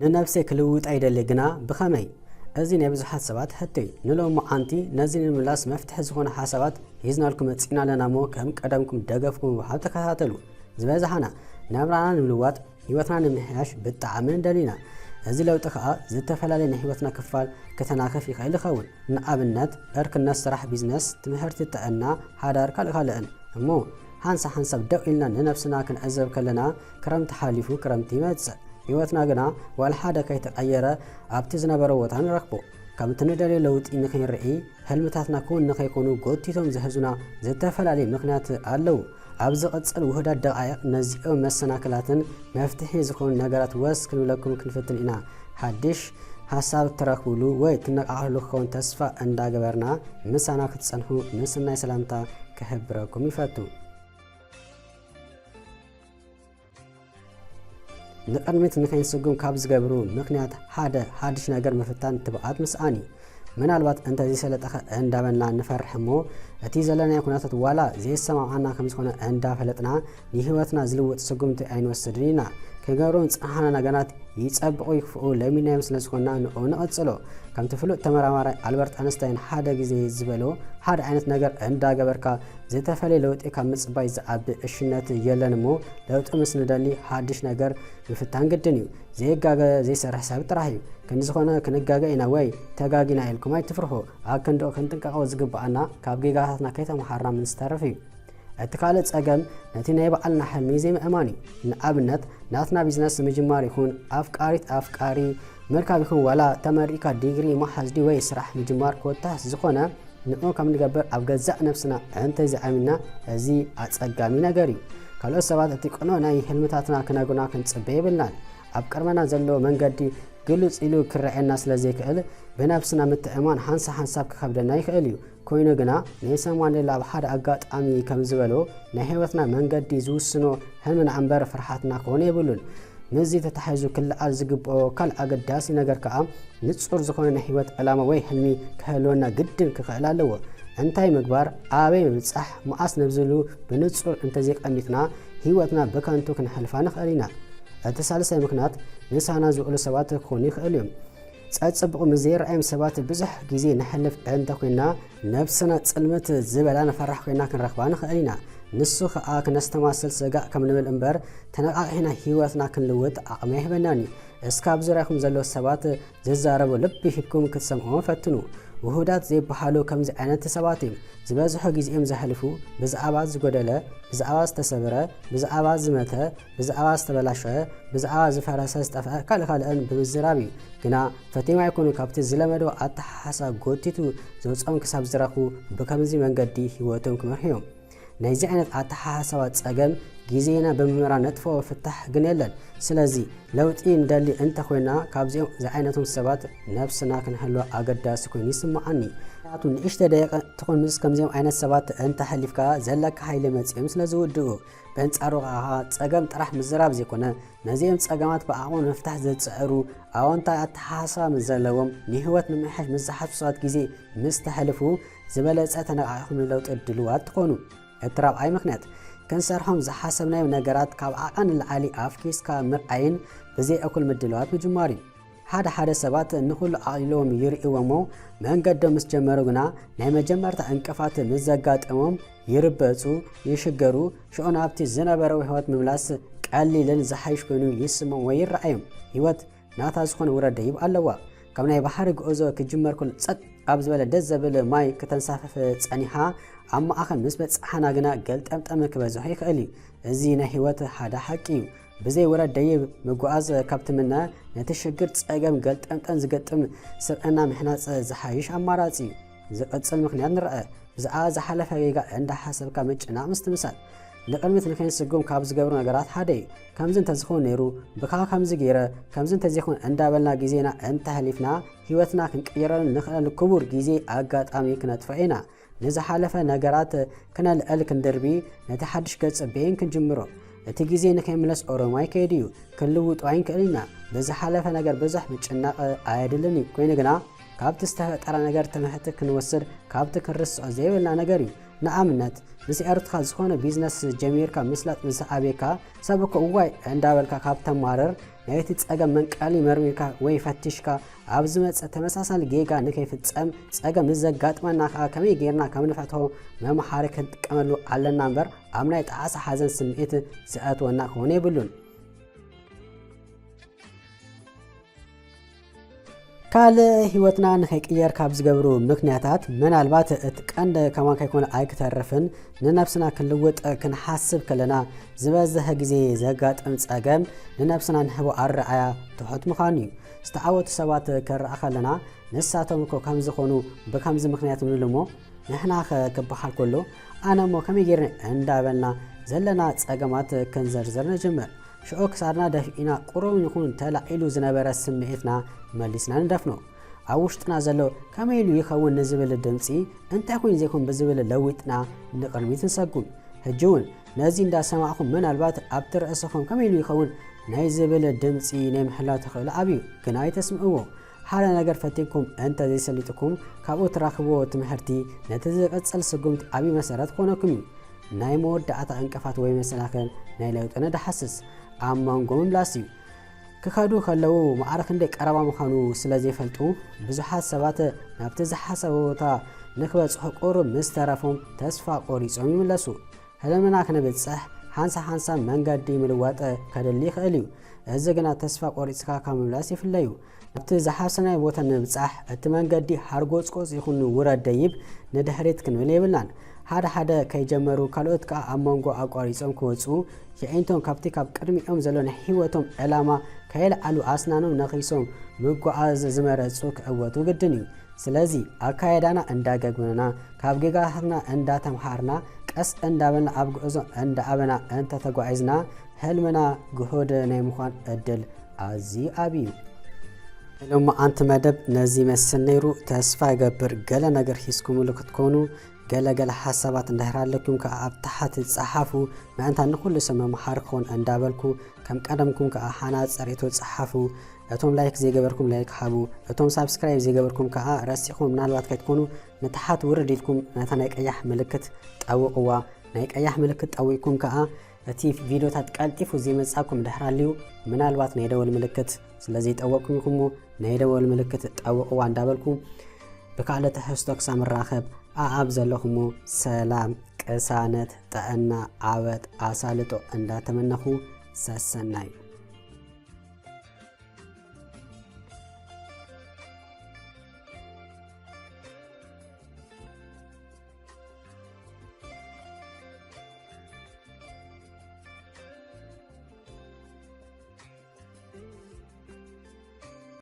ንነብሰይ ክልውጣ ይደሊ፣ ግና ብኸመይ? እዚ ናይ ብዙሓት ሰባት ሕቶ እዩ። ንሎሚ መዓንቲ ነዚ ንምምላስ መፍትሒ ዝኾነ ሓሳባት ሒዝናልኩም መጺእና ኣለና እሞ፣ ከም ቀደምኩም ደገፍኩም ብምሃብ ተከታተሉ። ዝበዛሓና ናብራና ንምልዋጥ፣ ህይወትና ንምምሕያሽ ብጣዕሚ ንደሊ ኢና። እዚ ለውጢ ከኣ ዝተፈላለየ ናይ ህይወትና ክፋል ከተናኽፍ ይኽእል ይኸውን። ንኣብነት፣ ዕርክነት፣ ስራሕ፣ ቢዝነስ፣ ትምህርቲ፣ ጥዕና፣ ሓዳር፣ ካልእ ካልእን። እሞ ሓንሳብ ሓንሳብ ደው ኢልና ንነብስና ክንዕዘብ ከለና፣ ክረምቲ ሓሊፉ ክረምቲ ይመጽእ። ህይወትና ግና ዋላ ሓደ ከይተቐየረ ኣብቲ ዝነበረ ቦታ ንረኽቦ። ከምቲ ንደልዮ ለውጢ ንኸይንርኢ፣ ህልምታትና ክውን ንኸይኮኑ ጎቲቶም ዝሕዙና ዝተፈላለዩ ምኽንያት ኣለዉ። ኣብ ዝቕጽል ውሑዳት ደቓይቕ ነዚኦም መሰናክላትን መፍትሒ ዝኾኑ ነገራት ወስ ክንብለኩም ክንፍትን ኢና። ሓድሽ ሓሳብ ትረኽብሉ ወይ ትነቃቕሕሉ ክኸውን ተስፋ እንዳገበርና፣ ምሳና ክትጸንሑ ምስናይ ሰላምታ ክሕብረኩም ይፈቱ። ንቕድሚት ንኸይንስጉም ካብ ዝገብሩ ምኽንያት ሓደ፣ ሓድሽ ነገር ምፍታን ትብዓት ምስኣን እዩ። ምናልባት እንተዘይሰለጠኸ እንዳበልና ንፈርሕ እሞ፣ እቲ ዘለናዮ ኩነታት ዋላ ዘይሰማምዓና ከም ዝኾነ እንዳፈለጥና፣ ንህይወትና ዝልውጥ ስጉምቲ ኣይንወስድን ኢና። ክንገብሮም ዝጸናሕና ነገራት ይጸብቑ ይክፍኡ ለሚድናዮም ስለ ዝኾንና፣ ንዕኡ ንቐጽሎ። ከምቲ ፍሉጥ ተመራማራይ ኣልበርት ኣንስታይን ሓደ ግዜ ዝበሎ፣ ሓደ ዓይነት ነገር እንዳገበርካ ዝተፈለየ ለውጢ ካብ ምጽባይ ዝዓቢ ዕሽነት የለን እሞ፣ ለውጢ ምስ ንደሊ ሓድሽ ነገር ምፍታን ግድን እዩ። ዘይጋገ ዘይሰርሕ ሰብ ጥራሕ እዩ። ክንዲ ዝኾነ ክንጋገ ኢና ወይ ተጋጊና ኢልኩም ኣይትፍርሑ። ኣብ ክንድኡ ክንጥንቀቖ ዝግብኣና ካብ ጌጋታትና ከይተመሃርና ምንስተርፍ እዩ። እቲ ካልእ ጸገም ነቲ ናይ ባዕልና ሕልሚ ዘይምእማን እዩ። ንኣብነት፣ ናትና ቢዝነስ ምጅማር ይኹን ኣፍቃሪት ኣፍቃሪ ምርካብ ይኹን ዋላ ተመሪቕካ ዲግሪ መሓዝ ድዩ ወይ ስራሕ ምጅማር ኮታስ ዝኾነ ንዑ ከም ንገብር ኣብ ገዛእ ነብስና እንተዘይኣሚንና፣ እዚ ኣጸጋሚ ነገር እዩ። ካልኦት ሰባት እቲ ቅኑዕ ናይ ህልምታትና ክነግሩና ክንጽበ የብልናን። ኣብ ቅድመና ዘሎ መንገዲ ግሉጽ ኢሉ ክረኣየና ስለ ዘይክእል፣ ብነብስና ምትእምማን ሓንሳብ ሓንሳብ ክኸብደና ይኽእል እዩ። ኮይኑ ግና፣ ኔልሰን ማንዴላ ኣብ ሓደ ኣጋጣሚ ከም ዝበሎ፣ ናይ ህይወትና መንገዲ ዝውስኖ ህልምና እምበር ፍርሓትና ክኾን የብሉን። ምስዚ ተታሒዙ ክለዓል ዝግብኦ ካልእ ኣገዳሲ ነገር ከኣ፣ ንጹር ዝኾነ ናይ ህይወት ዕላማ ወይ ህልሚ ክህልወና ግድን ክኽእል ኣለዎ። እንታይ ምግባር፣ ኣበይ ምብጻሕ፣ መዓስ ንዝብሉ ብንጹር እንተዘይቀሚጥና፣ ህይወትና ብከንቱ ክነሕልፋ ንኽእል ኢና። እቲ ሳልሳይ ምኽንያት፣ ምሳና ዝውዕሉ ሰባት ክኾኑ ይኽእሉ እዮም። ጸጽቡቑ ምስ ዘይረኣዮም ሰባት ብዙሕ ግዜ ነሕልፍ እንተ ኾይንና፣ ነብስና ጽልምት ዝበላ ንፈራሕ ኮይና ክንረኽባ ንኽእል ኢና። ንሱ ኸኣ ክነስተማስል ስጋእ ከም ንብል እምበር፣ ተነቓቒሕና ህይወትና ክንልውጥ ዓቕሚ ኣይህበናን እዩ። እስከ ኣብ ዙርያኹም ዘለዉ ሰባት ዝዛረቡ ልቢ ሂብኩም ክትሰምዕዎም ፈትኑ። ውሁዳት ዘይበሃሉ ከምዚ ዓይነት ሰባት እዮም። ዝበዝሑ ግዜኦም ዘሕልፉ ብዛዕባ ዝጎደለ፣ ብዛዕባ ዝተሰብረ፣ ብዛዕባ ዝመተ፣ ብዛዕባ ዝተበላሸወ፣ ብዛዕባ ዝፈረሰ ዝጠፍአ ካልእ ካልእን ብምዝራብ እዩ። ግና ፈትዮም ኣይኮኑን ካብቲ ዝለመድዎ ኣተሓሕሳ ጎቲቱ ዘውጽኦም ክሳብ ዝረኽቡ ብከምዚ መንገዲ ህይወቶም ክመርሑ እዮም። ናይዚ ዓይነት ኣተሓሕሳባ ጸገም ግዜና ብምምራን ነጥፍኦ ፍታሕ ግን የለን። ስለዚ ለውጢ ንደሊ እንተኾይና ካብዚኦም ዝዓይነቶም ሰባት ነብስና ክንሕልዋ ኣገዳሲ ኮይኑ ይስምዓኒ። ምኽንያቱ ንእሽተ ደቂቕ ትኹን ምስ ከምዚኦም ዓይነት ሰባት እንተሕሊፍካ ዘለካ ሓይሊ መጺኦም ስለ ዝውድኡ። በንጻሩ ከኣ ጸገም ጥራሕ ምዝራብ ዘይኮነ፣ ነዚኦም ጸገማት ብዓቕሞም ንምፍታሕ ዝጽዕሩ ኣወንታዊ ኣተሓሳስባ ምስ ዘለዎም፣ ንህይወት ንምምሕያሽ ምስ ዝሓስቡ ሰባት ግዜ ምስ ተሕልፉ፣ ዝበለጸ ተነቓቒኹም ንለውጢ ድሉዋት ትኾኑ። እቲ ራብዓይ ምኽንያት፣ ክንሰርሖም ዝሓሰብናዮም ነገራት ካብ ዓቐን ንላዕሊ ኣፍኪስካ ምርኣይን ብዘይ እኹል ምድላዋት ምጅማር እዩ። ሓደ ሓደ ሰባት ንኹሉ ኣቕሊሎም ይርእይዎ እሞ፣ መንገዶም ምስ ጀመሩ ግና ናይ መጀመርታ ዕንቅፋት ምስ ዘጋጠሞም ይርበጹ፣ ይሽገሩ፣ ሽዑ ናብቲ ዝነበረዎ ህይወት ምምላስ ቀሊልን ዝሓይሽ ኮይኑ ይስምዖም ወይ ይረኣዮም። ህይወት ናታ ዝኾነ ውረድ ደይብ ኣለዋ። ካብ ናይ ባሕሪ ጉዕዞ ክጅመር ኩሉ ጸጥ ኣብ ዝበለ ደስ ዘብል ማይ ክተንሳፍፍ ጸኒሓ፣ ኣብ ማእከል ምስ በጻሕና ግና ገልጠምጠም ክበዝሖ ይኽእል እዩ። እዚ ናይ ህይወት ሓደ ሓቂ እዩ። ብዘይ ውረድ ደይብ ምጉዓዝ ካብ ትምነ፣ ነቲ ሽግር ጸገም ገልጠምጠም ዝገጥም ስብዕና ምሕናጽ ዝሓይሽ ኣማራጺ እዩ። ዝቕጽል ምኽንያት ንርኣ። ብዛዕባ ዝሓለፈ ጌጋ እንዳሓሰብካ ምጭናቕ ምስትምሳል። ንቕድሚት ንኸይንስጉም ካብ ዝገብሩ ነገራት ሓደ እዩ። ከምዚ እንተዝኸውን ነይሩ፣ ብኻ ከምዚ ገይረ፣ ከምዚ እንተዘይኮን እንዳበልና ግዜና እንተሕሊፍና፣ ህይወትና ክንቅይረሉ ንኽእለሉ ክቡር ግዜ ኣጋጣሚ ክነጥፍኦ ኢና። ንዝሓለፈ ነገራት ክነልዕል ክንድርቢ፣ ነቲ ሓድሽ ገጽ በየን ክንጅምሮ? እቲ ግዜ ንኸይምለስ ኦሮማይ ከይዱ እዩ። ክንልውጦ ኣይንክእልን ኢና። ብዝሓለፈ ነገር ብዙሕ ምጭናቕ ኣየድልን እዩ። ኮይኑ ግና፣ ካብቲ ዝተፈጠረ ነገር ትምህርቲ ክንወስድ፣ ካብቲ ክንርስዖ ዘይብልና ነገር እዩ። ንኣብነት ምስ ኤርትራ ዝኾነ ቢዝነስ ጀሚርካ ምስላጥ ምስ ኣቤካ ሰብ እኮ እዋይ እንዳበልካ ካብ ተማርር ናይቲ ጸገም መንቀሊ መርሚርካ ወይ ፈቲሽካ ኣብ ዝመጽእ ተመሳሳሊ ጌጋ ንከይፍጸም ጸገም ምስ ዘጋጥመና ከኣ ከመይ ጌርና ከም ንፈትሖ መምሃሪ ክንጥቀመሉ ኣለና እምበር ኣብ ናይ ጣዕሳ ሓዘን ስምዒት ዝኣትወና ክኾን የብሉን። ካልእ ህይወትና ንኸይቅየር ካብ ዝገብሩ ምክንያታት ምናልባት እቲ ቀንደ ከማን ከይኮነ ኣይክተርፍን ንነብስና ክንልውጥ ክንሓስብ ከለና ዝበዝሐ ግዜ ዘጋጥም ጸገም ንነብስና ንህቦ ኣረኣያ ትሑት ምዃኑ እዩ። ዝተዓወቱ ሰባት ክንረኣ ከለና ንሳቶም እኮ ከም ዝኾኑ ብከምዚ ምክንያት ንብል እሞ ንሕና ኸ ክበሃል ከሎ ኣነ እሞ ከመይ ጌርኒ እንዳበልና ዘለና ጸገማት ክንዘርዝር ንጅምር። ሽዑ ክሳድና ደፊእና ቁሩብ ይኹን ተላዒሉ ዝነበረ ስምዒትና መሊስና ንደፍኖ። ኣብ ውሽጥና ዘሎ ከመይ ኢሉ ይኸውን ንዝብል ድምፂ እንታይ ኮይኑ ዘይኮን ብዝብል ለዊጥና ንቕድሚት ንሰጉም። ሕጂ እውን ነዚ እንዳሰማዕኹም ምናልባት ኣብቲ ርእስኹም ከመይ ኢሉ ይኸውን ናይ ዝብል ድምፂ ናይ ምሕላው ተኽእሎ ዓብዩ ግና ኣይተስምዕዎ። ሓደ ነገር ፈቲንኩም እንተ ዘይሰሊጥኩም ካብኡ ትረኽብዎ ትምህርቲ ነቲ ዝቕጽል ስጉምቲ ዓብዪ መሰረት ክኾነኩም እዩ። ናይ መወዳእታ ዕንቅፋት ወይ መሰናኽል ናይ ለውጥነ ድሓስስ ኣብ መንጎ ምምላስ እዩ። ክኸዱ ከለዉ ማዕረ ክንደይ ቀረባ ምዃኑ ስለ ዘይፈልጡ ብዙሓት ሰባት ናብቲ ዝሓሰቦ ቦታ ንክበጽሑ ቁሩብ ምስ ተረፎም ተስፋ ቆሪጾም ይምለሱ። ህልምና ክንብጽሕ ሓንሳ ሓንሳ መንገዲ ምልዋጥ ከድሊ ይኽእል እዩ። እዚ ግና ተስፋ ቆሪጽካ ካብ ምምላስ ይፍለዩ። ኣብቲ ዝሓሰናዮ ቦታ ንምብጻሕ እቲ መንገዲ ሓርጎጽጎጽ ይኹን ውረድ ደይብ ንድሕሪት ክንብል የብልናን። ሓደ ሓደ ከይጀመሩ ካልኦት ከኣ ኣብ መንጎ ኣቋሪጾም ክወጹ የዒንቶም ካብቲ ካብ ቅድሚኦም ዘሎ ናይ ህይወቶም ዕላማ ከየልዓሉ ኣስናኖም ነኺሶም ምጉዓዝ ዝመረጹ ክዕወቱ ግድን እዩ። ስለዚ ኣካየዳና እንዳገግምና ካብ ጌጋታትና እንዳተምሃርና ቀስ እንዳበልና ኣብ ጉዕዞ እንዳኣበና እንተተጓዒዝና ህልምና ግሁድ ናይ ምዃን ዕድል ኣዝዩ ዓብዩ እዩ። ሎማዓንቲ መደብ ነዚ ይመስል ነይሩ። ተስፋ ይገብር ገለ ነገር ሒዝኩምሉ ክትኮኑ። ገለ ገለ ሓሳባት እንድሕር ኣለኩም ከኣ ኣብ ታሕቲ ጸሓፉ። ምእንታ ንኹሉ ሰብ መምሃሪ ክኾን እንዳበልኩ ከም ቀደምኩም ከኣ ሓናጺ ርእይቶ ጸሓፉ። እቶም ላይክ ዘይገበርኩም ላይክ ሓቡ። እቶም ሳብስክራይብ ዘይገበርኩም ከኣ ረሲኹም ምናልባት ከይትኮኑ ንታሕት ውርድ ኢልኩም ነታ ናይ ቀያሕ ምልክት ጠውቕዋ። ናይ ቀያሕ ምልክት ጠዊቕኩም ከኣ እቲ ቪድዮታት ቀልጢፉ ዘይመጻኩም ድሕር ኣልዩ ምናልባት ናይ ደወል ምልክት ስለ ዘይጠወቕኩም ኢኹም እሞ ናይ ደወል ምልክት ጠውቕዋ እንዳበልኩ ብካልእ ትሕዝቶ ክሳብ ንራኸብ ኣኣብ ዘለኹሞ ሰላም፣ ቅሳነት፣ ጥዕና፣ ዓወት፣ ኣሳልጦ እንዳተመነኹ ሰሰናዩ።